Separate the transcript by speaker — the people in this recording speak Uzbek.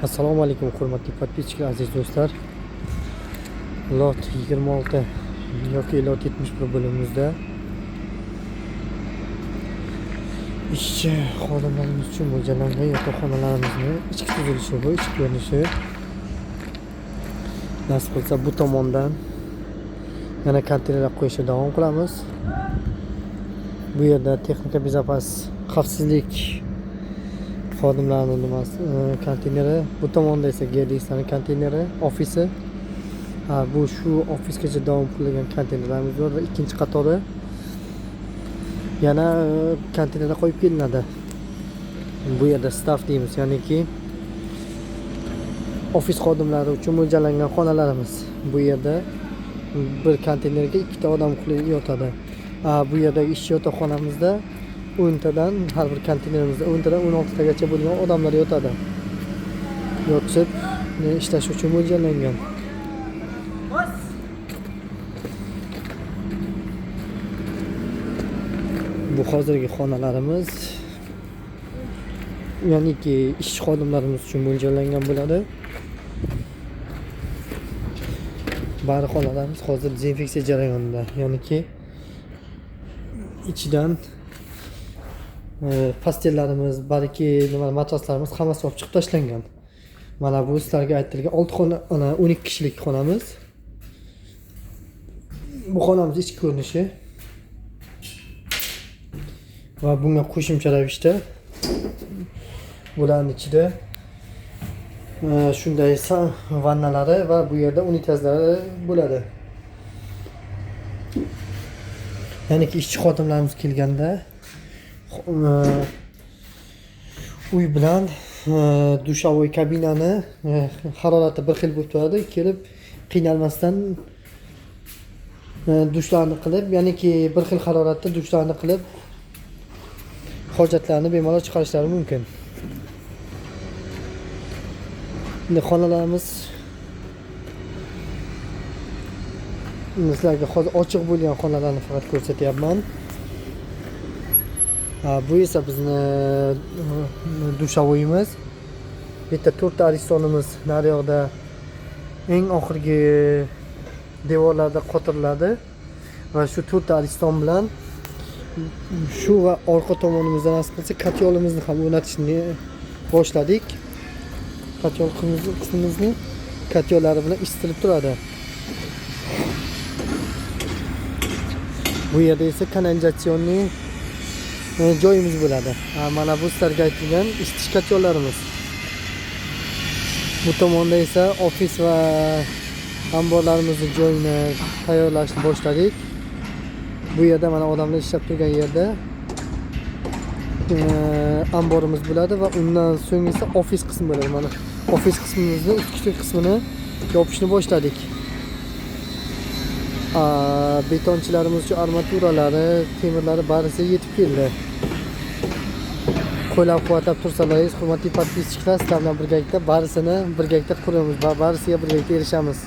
Speaker 1: Assalomu alaykum hurmatli подписчиlar, aziz do'stlar. Lot 26 yoki lot 71 bo'limimizda ishchi xodimlarimiz uchun mo'ljallangan yotoqxonalarimizni ichki tuzilishi va ichki ko'rinishi. Nasib qilsa bu tomondan yana konteynerlar qo'yishda davom qilamiz. Bu yerda texnika безопас xavfsizlik xodimlarini nimasi konteyneri, bu tomonda esa GDSlarning konteyneri, ofisi. Bu shu ofisgacha davom qilgan konteynerlarimiz bor va ikkinchi qatori yana konteynerlar qo'yib kelinadi. Bu yerda staff deymiz, ya'niki ofis xodimlari uchun mo'ljallangan xonalarimiz. Bu yerda bir konteynerga ikkita odam uxlay yotadi. Bu yerdagi ishchi yotoqxonamizda 10 tadan, har bir konteynerimizda 10 tadan 16 tagacha bo'lgan odamlar yotadi. Yotib ishlash uchun mo'ljallangan. Bu hozirgi xonalarimiz, ya'niki ishchi xodimlarimiz uchun mo'ljallangan bo'ladi. Bari xonalarimiz hozir dezinfeksiya jarayonida, ya'niki ichidan pastellarimiz, balki nima matraslarimiz hammasi olib chiqib tashlangan. Mana bu sizlarga aytilgan 6 xona, ana 12 kishilik xonamiz. Bu xonamiz ichki ko'rinishi va bunga qo'shimcha ravishda bularning ichida shunday vannalari va bu yerda unitazlari bo'ladi. Ya'niki ishchi xodimlarimiz kelganda uy bilan dushovoy kabinani harorati bir xil bo'lib turadi. Kelib qiynalmasdan dushlarni qilib, ya'niki bir xil haroratda dushlarni qilib hojatlarini bemalol chiqarishlari mumkin. Endi xonalarimiz sizlarga hozir ochiq bo'lgan xonalarni faqat ko'rsatyapman. Bu esa bizni dushovoyimiz. Bitta to'rtta aristonimiz naryoqda eng oxirgi devorlarda qotiriladi va shu to'rtta ariston bilan shu va orqa tomonimizda nasib qilsa katyolimizni ham o'rnatishni boshladik. Katyol qismimizni katyollari bilan isitilib turadi. Bu yerda esa kanalizatsionni joyimiz bo'ladi. Mana bu sizlarga aytilgan isitish katyollarimiz. Bu tomonda esa ofis va omborlarimizni joyini tayyorlashni boshladik. Bu yerda mana odamlar ishlab turgan yerda omborimiz bo'ladi va undan so'ng esa ofis qismi bo'ladi. Mana ofis qismimizni ustki qismini yopishni boshladik. Betonchilarimiz uchun armaturalari, temirlari barisi yetib keldi. Qo'llab-quvvatlab tursalaringiz, hurmatli подписчиklar, sizlar bilan birgalikda barisini birgalikda quramiz va barisiga birgalikda erishamiz.